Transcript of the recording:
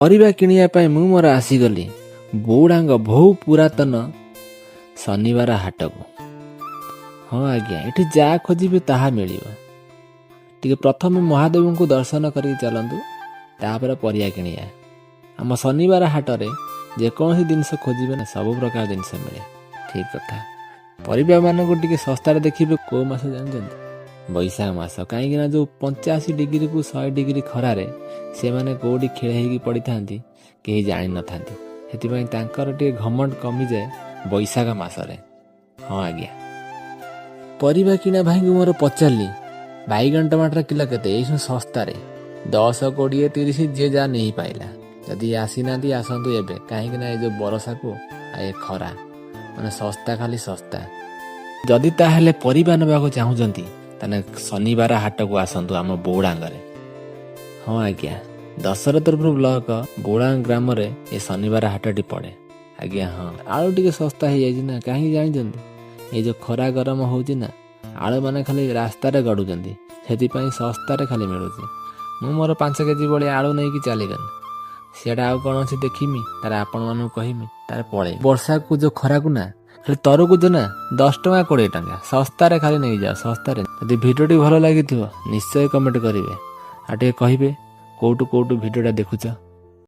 ପରିବା କିଣିବା ପାଇଁ ମୁଁ ମୋର ଆସିଗଲି ବଉଡ଼ାଙ୍ଗ ବହୁ ପୁରାତନ ଶନିବାର ହାଟକୁ। ହଁ ଆଜ୍ଞା, ଏଠି ଯାହା ଖୋଜିବେ ତାହା ମିଳିବ। ଟିକେ ପ୍ରଥମେ ମହାଦେବଙ୍କୁ ଦର୍ଶନ କରିକି ଚାଲନ୍ତୁ, ତାପରେ ପରିବା କିଣିବା। ଆମ ଶନିବାର ହାଟରେ ଯେକୌଣସି ଜିନିଷ ଖୋଜିବେ ନା, ସବୁ ପ୍ରକାର ଜିନିଷ ମିଳେ। ଠିକ୍ କଥା। ପରିବାମାନଙ୍କୁ ଟିକେ ଶସ୍ତାରେ ଦେଖିବେ କେଉଁ ମାସ ଜାଣିଛନ୍ତି? ବୈଶାଖ ମାସ। କାହିଁକିନା ଯେଉଁ 85 ଡିଗ୍ରୀକୁ 100 ଡିଗ୍ରୀ ଖରାରେ ସେମାନେ କେଉଁଠି ଖେଳ ହେଇକି ପଡ଼ିଥାନ୍ତି, କେହି ଜାଣିନଥାନ୍ତି। ସେଥିପାଇଁ ତାଙ୍କର ଟିକେ ଘମଣ୍ଡ କମିଯାଏ ବୈଶାଖ ମାସରେ। ହଁ ଆଜ୍ଞା, ପରିବା କିଣା ଭାଇଙ୍କୁ ମୋର ପଚାରିଲି, ବାଇଗଣ ଟମାଟର କିଲୋ କେତେ? ଏଇ ସବୁ ଶସ୍ତାରେ 10, 20, 30, ଯିଏ ଯାହା ନେଇ ପାଇଲା। ଯଦି ଆସିନାହାନ୍ତି, ଆସନ୍ତୁ ଏବେ। କାହିଁକି ନା ଏ ଯେଉଁ ବରଷାକୁ ଆଉ ଏ ଖରା, ମାନେ ଶସ୍ତା, ଖାଲି ଶସ୍ତା। ଯଦି ତାହେଲେ ପରିବା ନେବାକୁ ଚାହୁଁଛନ୍ତି, ତାହେଲେ ଶନିବାର ହାଟକୁ ଆସନ୍ତୁ ଆମ ବଉଡ଼ାଙ୍ଗରେ। ହଁ ଆଜ୍ଞା, ଦଶରଥପୁର ବ୍ଲକ ବଉଡ଼ାଙ୍ଗ ଗ୍ରାମରେ ଏ ଶନିବାର ହାଟଟି ପଡ଼େ। ଆଜ୍ଞା ହଁ, ଆଳୁ ଟିକେ ଶସ୍ତା ହେଇଯାଇଛି ନା, କାହିଁକି ଜାଣିଛନ୍ତି? ଏଇ ଯେଉଁ ଖରା ଗରମ ହେଉଛି ନା, ଆଳୁ ମାନେ ଖାଲି ରାସ୍ତାରେ ଗଡ଼ୁଛନ୍ତି, ସେଥିପାଇଁ ଶସ୍ତାରେ ଖାଲି ମିଳୁଛି। ମୁଁ ମୋର 5 କେଜି ଭଳିଆ ଆଳୁ ନେଇକି ଚାଲିଗଲି। ସିଆଡ଼େ ଆଉ କ'ଣ ଅଛି ଦେଖିମି, ତାର ଆପଣମାନଙ୍କୁ କହିମି, ତାର ପଳେଇ। ବର୍ଷାକୁ ଯେଉଁ ଖରାକୁ ନା, ଖାଲି ତରଭୁଜ ନା 10 ଟଙ୍କା, 20 ଟଙ୍କା, ଶସ୍ତାରେ ଖାଲି ନେଇଯାଅ, ଶସ୍ତାରେ। ଯଦି ଭିଡ଼ିଓଟି ଭଲ ଲାଗିଥିବ, ନିଶ୍ଚୟ କମେଣ୍ଟ କରିବେ ଆଉ ଟିକେ କହିବେ କେଉଁଠୁ କେଉଁଠୁ ଭିଡ଼ିଓଟା ଦେଖୁଛ।